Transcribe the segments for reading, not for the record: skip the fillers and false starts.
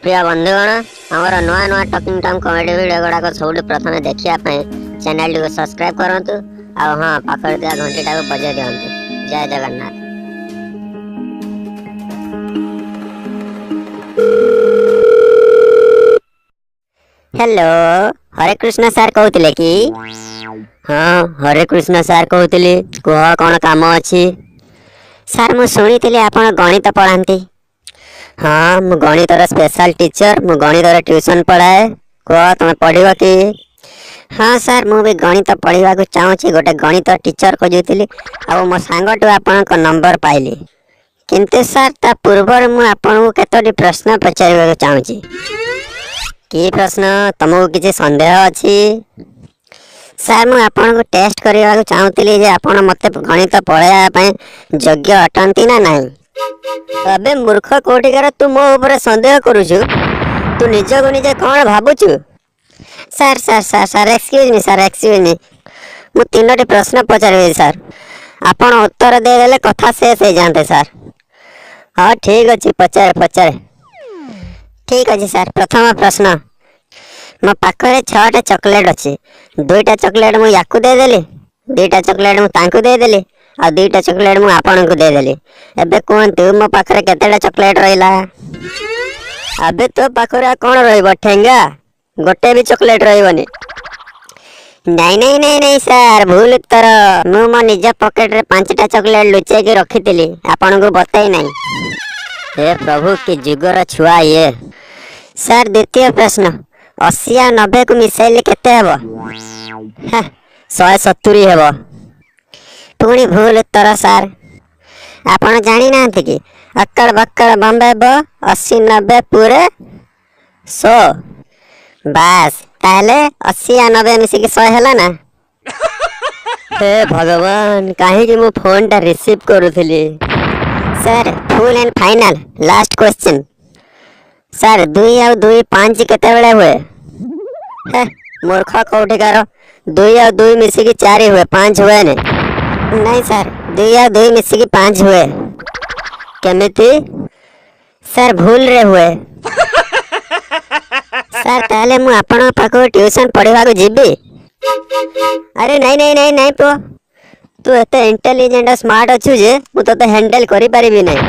ପ୍ରିୟ ବନ୍ଧୁଗଣ, ଆମର ନୂଆ ନୂଆ ଟକିଂ ଟମ୍ କମେଡ଼ି ଭିଡ଼ିଓ ଗୁଡ଼ାକ ସବୁଠୁ ପ୍ରଥମେ ଦେଖିବା ପାଇଁ ଚ୍ୟାନେଲଟିକୁ ସବସ୍କ୍ରାଇବ୍ କରନ୍ତୁ, ଆଉ ହଁ, ପାଖରେ ଥିବା ଘଣ୍ଟିଟାକୁ ବଜାଇ ଦିଅନ୍ତୁ। ଜୟ ଜଗନ୍ନାଥ। ହ୍ୟାଲୋ, ହରେକୃଷ୍ଣ ସାର୍ କହୁଥିଲେ କି? ହଁ, ହରେକୃଷ୍ଣ ସାର୍ କହୁଥିଲି। କୁହ, କ'ଣ କାମ ଅଛି? ସାର୍, ମୁଁ ଶୁଣିଥିଲି ଆପଣ ଗଣିତ ପଢ଼ାନ୍ତି। ହଁ, ମୁଁ ଗଣିତର ସ୍ପେଶାଲ ଟିଚର, ମୁଁ ଗଣିତର ଟ୍ୟୁସନ୍ ପଢ଼ାଏ। କୁହ, ତୁମେ ପଢ଼ିବ କି? ହଁ ସାର୍, ମୁଁ ବି ଗଣିତ ପଢ଼ିବାକୁ ଚାହୁଁଛି। ଗୋଟେ ଗଣିତ ଟିଚର ଖୋଜୁଥିଲି, ଆଉ ମୋ ସାଙ୍ଗଠୁ ଆପଣଙ୍କ ନମ୍ବର ପାଇଲି। କିନ୍ତୁ ସାର୍, ତା ପୂର୍ବରୁ ମୁଁ ଆପଣଙ୍କୁ କେତୋଟି ପ୍ରଶ୍ନ ପଚାରିବାକୁ ଚାହୁଁଛି। କି ପ୍ରଶ୍ନ? ତମକୁ କିଛି ସନ୍ଦେହ ଅଛି? ସାର୍, ମୁଁ ଆପଣଙ୍କୁ ଟେଷ୍ଟ କରିବାକୁ ଚାହୁଁଥିଲି ଯେ ଆପଣ ମୋତେ ଗଣିତ ପଢ଼ାଇବା ପାଇଁ ଯୋଗ୍ୟ ଅଟନ୍ତି ନା ନାହିଁ। ଆବେ ମୂର୍ଖ କୋଉଠିକାର, ତୁ ମୋ ଉପରେ ସନ୍ଦେହ କରୁଛୁ? ତୁ ନିଜକୁ ନିଜେ କ'ଣ ଭାବୁଛୁ? Sir sir sir sir, excuse me sir, excuse me, ମୁଁ 3ଟି ପ୍ରଶ୍ନ ପଚାରିବି ସାର୍, ଆପଣ ଉତ୍ତର ଦେଇଦେଲେ କଥା ଶେଷ ହେଇଯାଆନ୍ତେ ସାର୍। ହଁ, ଠିକ୍ ଅଛି, ପଚାରେ ପଚାରେ। ଠିକ୍ ଅଛି ସାର୍, ପ୍ରଥମ ପ୍ରଶ୍ନ। ମୋ ପାଖରେ 6ଟା ଚକୋଲେଟ୍ ଅଛି। 2ଟା ଚକୋଲେଟ୍ ମୁଁ ୟାକୁ ଦେଇଦେଲି, 2ଟା ଚକୋଲେଟ୍ ମୁଁ ତାଙ୍କୁ ଦେଇଦେଲି, ଆଉ 2ଟା ଚକୋଲେଟ୍ ମୁଁ ଆପଣଙ୍କୁ ଦେଇଦେଲି। ଏବେ କୁହନ୍ତୁ, ମୋ ପାଖରେ କେତେଟା ଚକୋଲେଟ୍ ରହିଲା? ଆବେ, ତୋ ପାଖରେ ଆଉ କ'ଣ ରହିବ, ଠେଙ୍ଗା? ଗୋଟେ ବି ଚକୋଲେଟ୍ ରହିବନି। ନାଇଁ ନାଇଁ ନାଇଁ ନାଇଁ ସାର୍, ଭୁଲ ଉତ୍ତର। ମୁଁ ମୋ ନିଜ ପକେଟରେ 5ଟା ଚକୋଲେଟ୍ ଲୁଚେଇକି ରଖିଥିଲି, ଆପଣଙ୍କୁ ବତାଇ ନାହିଁ। ହେ ପ୍ରଭୁ, କି ଯୁଗର ଛୁଆ ଇଏ! ସାର୍, ଦ୍ୱିତୀୟ ପ୍ରଶ୍ନ। 80 ଆଉ 90କୁ ମିଶାଇଲେ କେତେ ହେବ? 170 ହେବ। ପୁଣି ଭୁଲ ଉତ୍ତର ସାର୍। ଆପଣ ଜାଣିନାହାନ୍ତି କି? ଅକଡ଼ ବକଡ଼ ବମ୍ବେ ବ 80 90 ପୁରେ 100। ବାସ୍, ତାହେଲେ 80 ଆଉ 90 ମିଶିକି 100 ହେଲା ନା? ହେ ଭଗବାନ, କାହିଁକି ମୁଁ ଫୋନଟା ରିସିଭ୍ କରୁଥିଲି? Sir, full and final last question sir. 2 ଆଉ 2 5 କେତେବେଳେ ହୁଏ? ହେ ମୂର୍ଖ କୋଉଠିକାର, 2 ଆଉ 2 ମିଶିକି 4 ହୁଏ, 5 ହୁଏନି। ନାଇଁ ସାର୍, 2 ଆଉ 2 ମିଶିକି 5 ହୁଏ। କେମିତି ସାର୍? ଭୁଲରେ ହୁଏ ସାର୍। ତାହେଲେ ମୁଁ ଆପଣଙ୍କ ପାଖକୁ ଟ୍ୟୁସନ୍ ପଢ଼ିବାକୁ ଯିବି? ଆରେ ନାଇଁ ନାଇଁ ନାଇଁ ନାଇଁ ପୁଅ, ତୁ ଏତେ ଇଣ୍ଟେଲିଜେଣ୍ଟ ଆଉ ସ୍ମାର୍ଟ ଅଛୁ ଯେ ମୁଁ ତୋତେ ହ୍ୟାଣ୍ଡେଲ୍ କରିପାରିବି ନାହିଁ।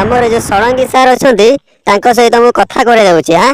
ଆମର ଯେଉଁ ଷଡ଼ଙ୍ଗୀ ସାର୍ ଅଛନ୍ତି, ତାଙ୍କ ସହିତ ମୁଁ କଥା କରେଇଦେଉଛି। ଆଁ